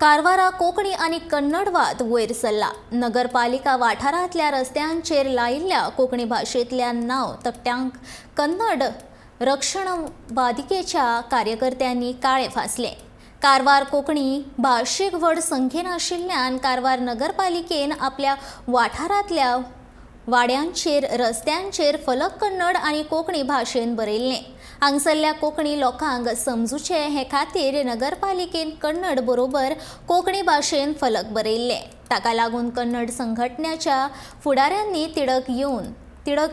कारवारा कोंकणी आनी कन्नड वाद वयर सरला. नगरपालिका वाठारांतल्या रस्त्यांचेर लायिल्ल्या कोंकणी भाशेंतल्या नांव तकट्यांक कन्नड रक्षणवादिकेच्या कार्यकर्त्यांनी काळे फासले. कारवार कोंकणी भाशीक व्हड संख्येन आशिल्ल्यान कारवार नगरपालिकेन आपल्या वाठारांतल्या वाड्यांचेर रस्त्यांचेर फलक कन्नड आनी कोंकणी भाशेन बरयल्लें. हांगसरल्या कोंकणी लोकांक समजुचें हे खातीर नगरपालिकेन कन्नड बरोबर कोंकणी भाशेन फलक बरयल्ले. ताका लागून कन्नड संघटनेच्या फुडाऱ्यांनी तिडक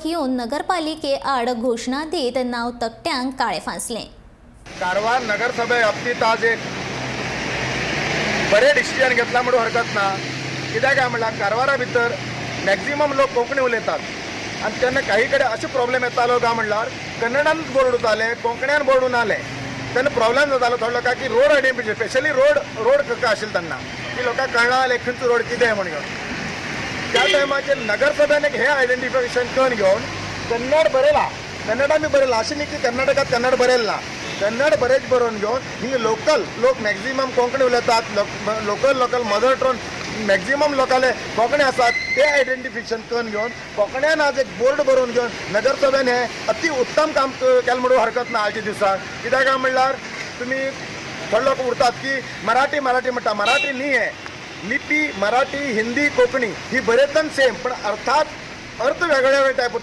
येवन नगरपालिके आड घोशणा दीत नांव तकट्यांक काळें फांसलें. कारवार नगरसभे बाबतींत आज एक बरें डिसिजन घेतला म्हणून हरकत ना. कित्याक काय म्हणल्यार, कारवारा भितर मॅक्झिमम लोक कोंकणी उलयतात आनी तेन्ना काही कडेन अशें प्रॉब्लेम येतालो काय म्हणल्यार, कन्नडान बोर्ड उरताले, कोंकण्यान बोर्ड उरनाले. तेन्ना प्रॉब्लेम जातालो थोडे लोकांक की road identification, specially road road खंय आशिल्ले तेन्ना की लोकांक कळना जालें खंयचो रोड कितें म्हण घेवन. त्या टायमाचेर नगरसभेन एक हें आयडेंटिफिकेशन करून घेवन कन्नड बरयला. कन्नडा बी बरयला, अशें न्ही की कर्नाटकात कन्नड बरयलें ना. कन्नड बरेच बरोवन घेवन हिंग लोकल लोक मॅक्झिमम कोंकणी उलयतात. Local local mother tongue maximum लोकांले Konkani आसात. ते आयडेंटिफिकेशन करून घेवन कोंकण्यान आज एक बोर्ड बरोवन घेवन नगरसभेन हें अति उत्तम काम केलें म्हणून हरकत ना आयच्या दिसाक. कित्याक काय म्हणल्यार, तुमी थोडे लोक उरतात की मराठी मराठी म्हणटा. मराठी न्ही हें लिपी. मराठी, हिंदी, कोंकणी ही बरेच सेम, पण अर्थात अर्थ वेगळे वेगळे टायप.